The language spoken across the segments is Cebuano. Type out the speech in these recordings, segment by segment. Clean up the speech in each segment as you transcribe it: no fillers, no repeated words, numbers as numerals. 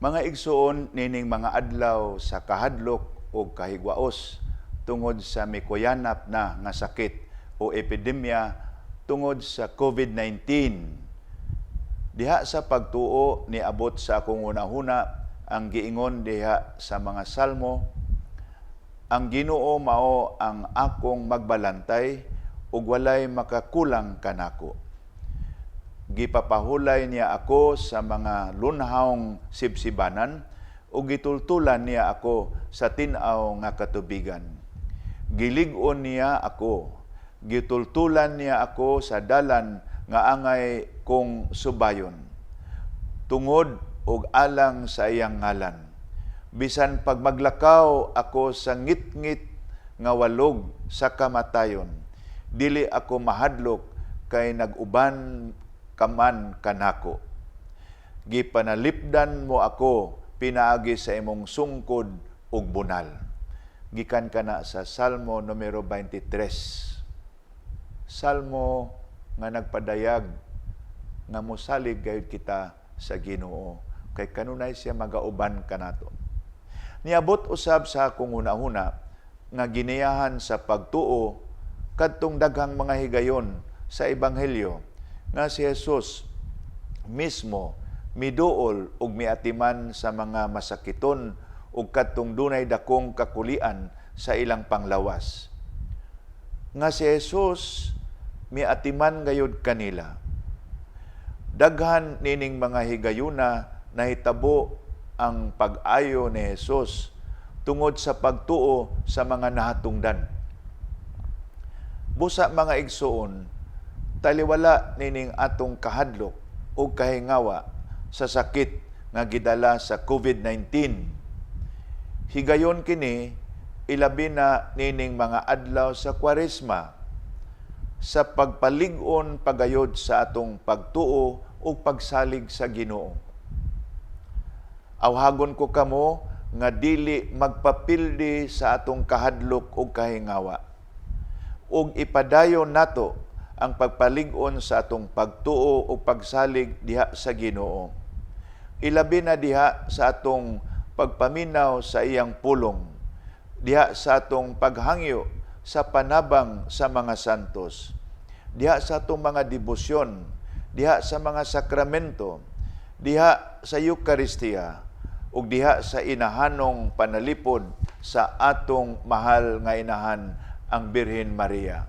Mga igsuon, nining mga adlaw sa kahadlok o kahigwaos tungod sa mikuyanap na nga sakit o epidemya tungod sa COVID-19. Diha sa pagtuo, niabot sa akong hunahuna ang giingon diha sa mga Salmo, "Ang Ginoo mao ang akong magbalantay ug walay makakulang kanako. Gipapahulay niya ako sa mga lunhawng sibsibanan ug gitultulan niya ako sa tin-aw nga katubigan. Gilig-on niya ako, gitultulan niya ako sa dalan nga angay kong subayon tungod ug alang sa iyang ngalan. Bisan pag maglakaw ako sa ngitngit nga walog sa kamatayon, dili ako mahadlok kay nag-uban ka man kanako. Gipanalipdan mo ako pinaagi sa imong sungkod ug bunal." Gikan kana sa Salmo numero 23. Salmo nga nagpadayag nga mosalig gayud kita sa Ginoo kay kanunay siya magauban kanato. Niabot usab sa akong hunahuna nga giniyahan sa pagtuo kadtong daghang mga higayon sa Ebanghelyo nga si Jesus mismo miduol ug miatiman sa mga masakiton ug kadtong dunay dakong kakulian sa ilang panglawas. Nga si Jesus miatiman gayud kanila. Daghan nining mga higayuna nahitabo ang pag-ayo ni Jesus tungod sa pagtuo sa mga nahatungdan. Busa, mga igsuon, taliwala nining atong kahadlok ug kahingawa sa sakit nga gidala sa COVID-19. Higayon kini, ilabi na nining mga adlaw sa Kwaresma, sa pagpalig-on pagayod sa atong pagtuo ug pagsalig sa Ginoo. Awhagon ko kamo nga dili magpapildi sa atong kahadlok ug kahingawa. Ug ipadayon nato ang pagpalig-on sa atong pagtuo ug pagsalig diha sa Ginoo. Ilabi na diha sa atong pagpaminaw sa iyang pulong, diha sa atong paghangyo sa panabang sa mga santos, diha sa atong mga debosyon, diha sa mga sakramento, diha sa Eukaristiya, ug diha sa inahanong panalipod sa atong mahal nga inahan, ang Birhen Maria.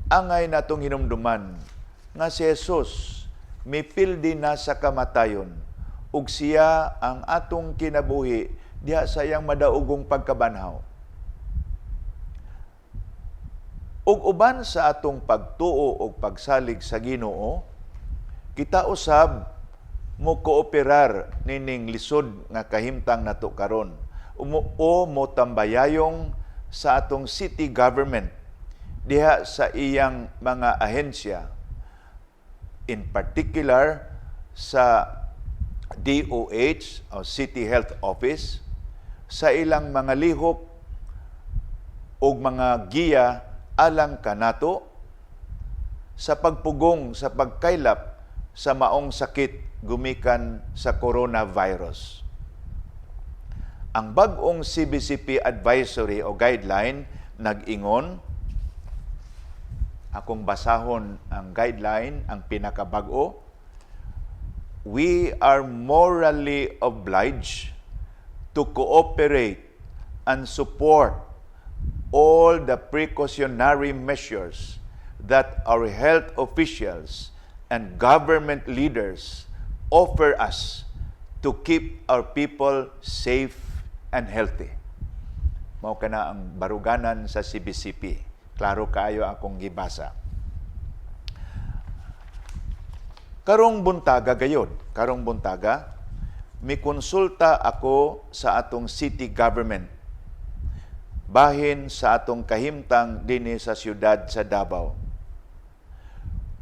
Angay natong hinumduman nga si Jesus mipildi na sa kamatayon ug siya ang atong kinabuhi diha sa iyang madaogong pagkabanhaw. Ug uban sa atong pagtuo ug pagsalig sa Ginoo, kita usab mo kooperar nining lisod nga kahimtang nato karon o mo tambayayong sa atong city government diha sa iyang mga ahensya, in particular sa DOH o City Health Office, sa ilang mga lihok ug mga giya alang kanato sa pagpugong sa pagkaylap sa maong sakit gumikan sa coronavirus. Ang bag-ong CBCP advisory o guideline nag-ingon, akong basahon ang guideline, ang pinakabag-o, "We are morally obliged to cooperate and support all the precautionary measures that our health officials and government leaders offer us to keep our people safe and healthy." Mao kana ang baruganan sa CBCP. Klaro kaayo akong gibasa. Karong buntaga gayod, karong buntaga, mikonsulta ako sa atong city government bahin sa atong kahimtang dinhi sa siyudad sa Davao.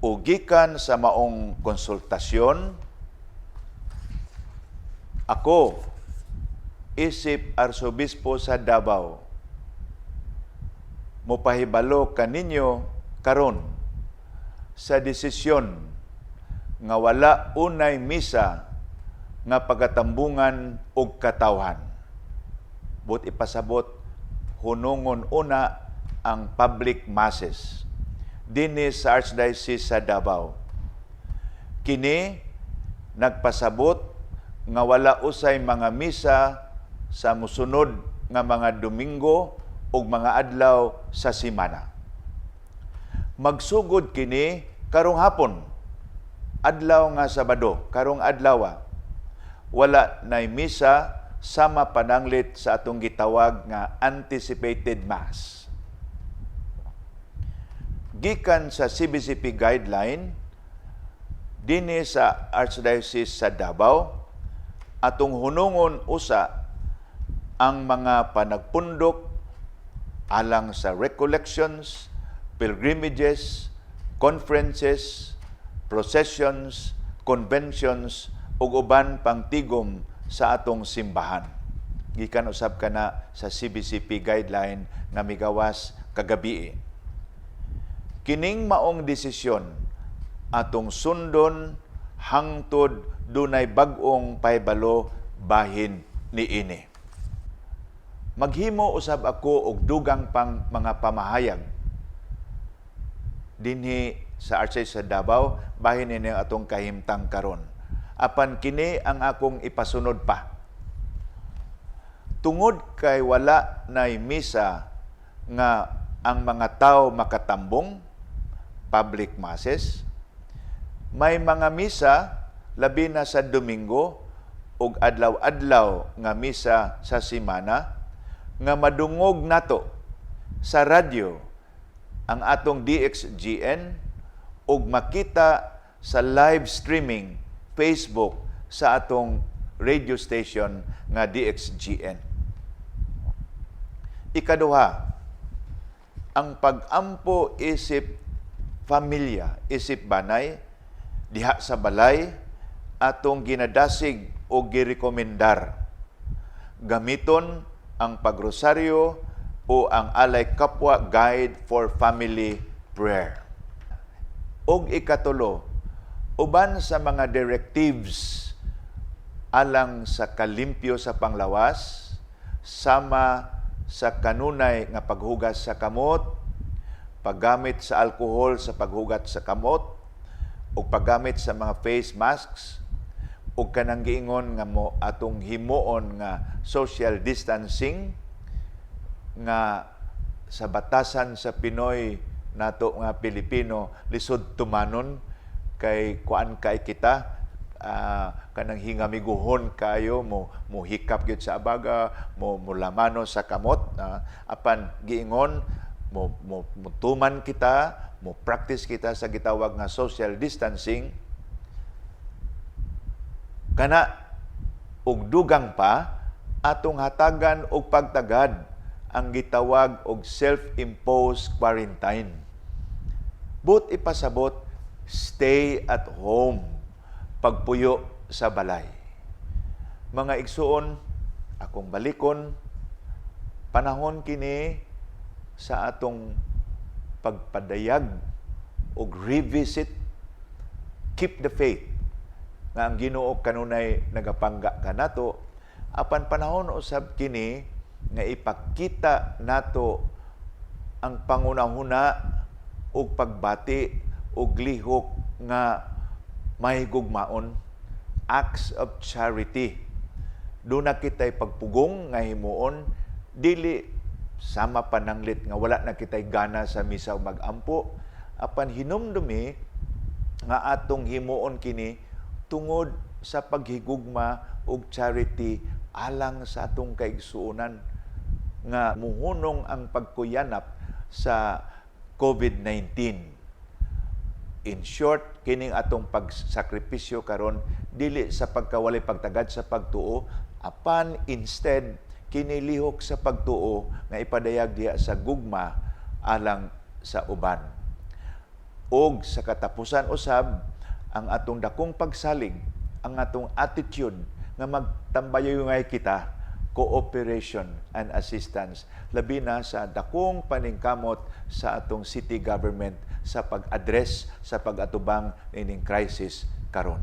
Ug gikan sa maong konsultasyon, ako, isip Arsobispo sa Davao, mopahibalo kaninyo karon sa desisyon nga wala unay misa nga pagatambungan og katawhan. Buot ipasabot, hunungon una ang public masses dinhi sa Archdiocese sa Davao. Kini nagpasabot nga wala usay mga misa sa musunod nga mga Domingo ug mga adlaw sa simana. Magsugod kini karong hapon, adlaw nga Sabado, karong adlaw. Wala nay misa sama pananglit sa atong gitawag nga anticipated mass. Gikan sa CBCP guideline dinhi sa Archdiocese sa Davao, atong hunungon usa ang mga panagpundok alang sa recollections, pilgrimages, conferences, processions, conventions ug uban pang tigom sa atong simbahan. Gikan usab kana sa CBCP guideline nga migawas kagabii. Kining maong desisyon atong sundon hangtod dunay bag-ong pahibalo bahin niini. Maghimo usab ako og dugang pang mga pamahayag dinhi sa Archdiocese sa Davao bahin ini atong kahimtang karon. Apan kini ang akong ipasunod pa. Tungod kay wala nay misa nga ang mga tao makatambong, public masses, may mga misa labi na sa Domingo ug adlaw-adlaw nga misa sa simana nga madungog nato sa radyo ang atong DXGN ug makita sa live streaming Facebook sa atong radio station nga DXGN. Ikaduha, ang pag-ampo isip pamilya, isip banay, diha sa balay, atong ginadasig o girekomendar. Gamiton ang pagrosaryo o ang Alay Kapwa Guide for Family Prayer. Og ikatulo, uban sa mga directives alang sa kalimpyo sa panglawas, sama sa kanunay nga paghugas sa kamot, paggamit sa alkohol sa paghugas sa kamot, ug paggamit sa mga face masks, ug kanang giingon nga mo atong himuon nga social distancing nga sa batasan sa Pinoy nato nga Pilipino lisod tumanon kay kuan kay kita, kanang hingamiguhon kayo, mo mo hikap gyud sa abaga, mo mulamano sa kamot, apan giingon mo, mo tuman kita, mo practice kita sa gitawag nga social distancing kana. Ug dugang pa, atong hatagan og pagtagad ang gitawag og self-imposed quarantine. Buot ipasabot, stay at home, pagpuyo sa balay. Mga igsuon, akong balikon, panahon kini sa atong pagpadayag og revisit, keep the faith nga ang Ginoo kanunay nagapangga kanato, apan panahon usab kini nga ipakita nato ang pangunahuna ug pagbati ug lihok nga mahigugmaon, acts of charity. Duna kitay pagpugong nga himuon, dili sama pananglit nga wala na kitay gana sa misa o magampo, apan hinumdumi nga atong himuon kini tungod sa paghigugma ug charity alang sa atong kaigsuonan nga muhunong ang pagkuyanap sa COVID-19. In short, kining atong pagsakripisyo karon dili sa pagkawalay pagtagad sa pagtuo, apan instead kini lihok sa pagtuo nga ipadayag diha sa gugma alang sa uban. Og sa katapusan usab, ang atong dakong pagsalig, ang atong attitude nga magtambayungay kita, cooperation and assistance, labi na sa dakong paningkamot sa atong city government sa pag-address sa pag-atubang nining crisis karon.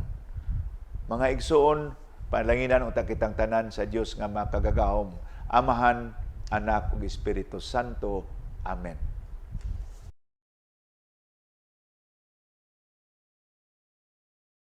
Mga igsuon, Panalanginan unta kitang tanan sa Dios nga makagagahom, Amahan, Anak ug Espiritu Santo. Amen.